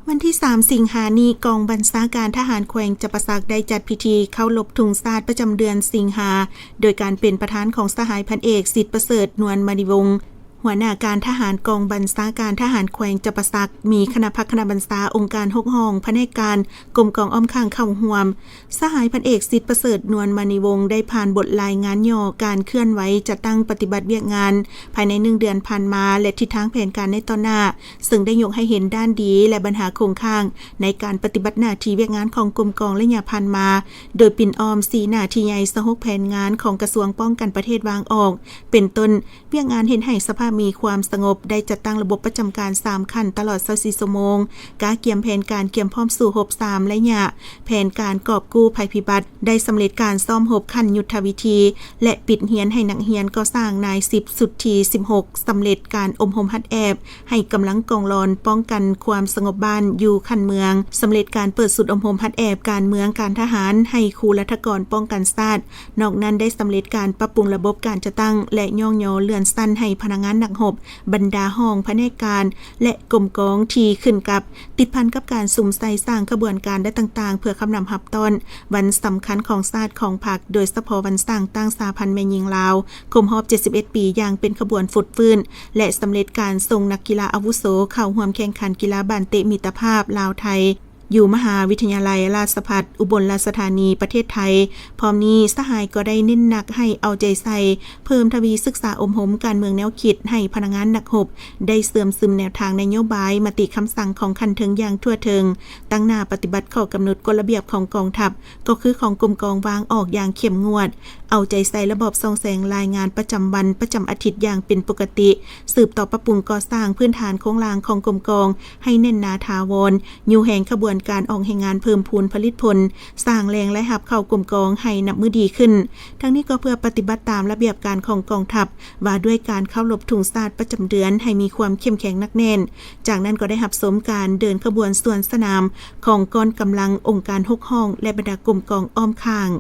ວັນທີສາມ ສິງຫານີ້, ກອງບັນຊາການທະຫານແຂວງຈຳປາສັກໄດ້ຈັດພິທີເຄົາລົບທຸງຊາດປະຈຳເດືອນສິງຫາ ໂດຍການເປັນປະທານຂອງສະຫາຍພັນເອກ ສິດປະເສີດ ນວນມະນີວົງ ຫົວໜ້າການທະຫານກອງບັນຊາການທະຫານແຂວງຈຳປາສັກ, ມີຄະນະພັກຄະນະບັນຊາ, ອົງການຫົກຫ້ອງ, ພະແນກການ, ກົມກອງອ້ອມຂ້າງເຂົ້າຮ່ວມ. ສະຫາຍພັນເອກ ສິດປະເສີດ ນວນມະນີວົງ ໄດ້ຜ່ານບົດລາຍງານຫຍໍ້ການເຄື່ອນໄຫວຈັດຕັ້ງປະຕິບັດວຽກງານພາຍໃນໜຶ່ງເດືອນຜ່ານມາ ແລະ ທິດທາງແຜນການໃນຕໍ່ໜ້າ, ເຊິ່ງໄດ້ຍົກໃຫ້ເຫັນດ້ານດີ ແລະ ບັນຫາຄົງຄ້າງໃນການປະຕິບັດໜ້າທີ່ວຽກງານຂອງກົມກອງໄລຍະຜ່ານມາ, ໂດຍປິ່ນອ້ອມສີ່ໜ້າທີ່ໃຫຍ່ ຊາວຫົກແຜນງານຂອງກະຊວງປ້ອງກັນປະເທດວາງອອກ, ເປັນຕົ້ນ ວຽກງານເຮັດໃຫ້ສະພາບມີຄວາມສະຫງົບ, ໄດ້ຈັດຕັ້ງລະບົບປະຈຳການສາມຂັ້ນຕະຫຼອດຊາວສີ່ຊົ່ວໂມງ, ກະກຽມແຜນການກຽມພ້ອມສູ້ຮົບສາມໄລຍະ, ແຜນການກອບກູ້ໄພພິບັດ, ໄດ້ສຳເລັດການຊ້ອມຮົບຂັ້ນຍຸດທະວິທີ ແລະ ປິດຮຽນໃຫ້ນັກຮຽນກໍ່ສ້າງນາຍສິບຊຸດທີສິບຫົກ ສຳເລັດການອົບຮົມຫັດແອບໃຫ້ກຳລັງກອງລອນປ້ອງກັນຄວາມສະຫງົບບ້ານຢູ່ຂັ້ນເມືອງ, ສຳເລັດການເປີດຊຸດອົບຮົມຫັດແອບການເມືອງການທະຫານໃຫ້ຄູລັດຖະກອນປ້ອງກັນຊາດ, ນອກນັ້ນໄດ້ສຳເລັດການປັບປຸງລະບົບການຈັດຕັ້ງ ແລະ ຍ້ອງຍໍເລື່ອນຊັ້ນໃຫ້ພະນັກງານນັກຮົບ, ບັນດາຫ້ອງພະແນກການ ແລະ ກົມກອງທີ່ຂຶ້ນກັບ, ຕິດພັນກັບການສຸມໃສ່ສ້າງຂະບວນການ ແລະ ຕ່າງໆ ເພື່ອຄຳນຳຮັບຕ້ອນວັນສຳຄັນຂອງຊາດຂອງພັກ, ໂດຍສະເພາະວັນສ້າງຕັ້ງສະຫະພັນແມ່ຍິງລາວ ຄົບຮອບເຈັດສິບເອັດປີຢ່າງເປັນຂະບວນຟົດຟື້ນ ແລະ ສຳເລັດການສົ່ງນັກກິລາອາວຸໂສເຂົ້າຮ່ວມແຂ່ງຂັນກິລາບານເຕະມິດຕະພາບລາວ-ໄທ ຢູ່ມະຫາວິທະຍາໄລລາຊະພັດ ອຸບົນລາຊະທານີ ປະເທດໄທ. ພ້ອມນີ້, ສະຫາຍກໍໄດ້ເນັ້ນໜັກໃຫ້ເອົາໃຈໃສ່ເພີ່ມທະວີສຶກສາອົບຮົມການເມືອງແນວຄິດໃຫ້ພະນັກງານນັກຮົບ ໄດ້ເຊື່ອມຊຶມແນວທາງນະໂຍບາຍ, ມະຕິຄຳສັ່ງຂອງຂັ້ນເທິງຢ່າງທົ່ວເຖິງ, ຕັ້ງໜ້າປະຕິບັດຂໍ້ກຳນົດກົດລະບຽບຂອງກອງທັບ, ກໍຄືຂອງກົມກອງວາງອອກຢ່າງເຂັ້ມງວດ, ເອົາໃຈໃສ່ລະບອບສ່ອງແສງລາຍງານປະຈຳວັນ, ປະຈຳອາທິດຢ່າງເປັນປົກກະຕິ, ສືບຕໍ່ປັບປຸງກໍ່ສ້າງພື້ນຖານໂຄງລ່າງຂອງກົມກອງໃຫ້ແໜ້ນໜາຖາວອນ, ຍູ້ແຮງຂະບວນການອອກແຮງງານເພີ່ມພູນຜະລິດຜົນ, ສ້າງແຫຼ່ງລາຍຮັບເຂົ້າກົມກອງໃຫ້ນັບມື້ດີຂຶ້ນ. ທັງນີ້ກໍເພື່ອປະຕິບັດຕາມລະບຽບການຂອງກອງທັບ ວ່າດ້ວຍການເຄົາລົບທຸງຊາດປະຈຳເດືອນໃຫ້ມີຄວາມເຂັ້ມແຂງໜັກແໜ້ນ. ຈາກນັ້ນກໍໄດ້ຮັບຊົມການເດີນຂະບວນສວນສະໜາມຂອງກ້ອນກຳລັງອົງການຫົກຫ້ອງ ແລະ ບັນດາກົມກອງອ້ອມຂ້າງ.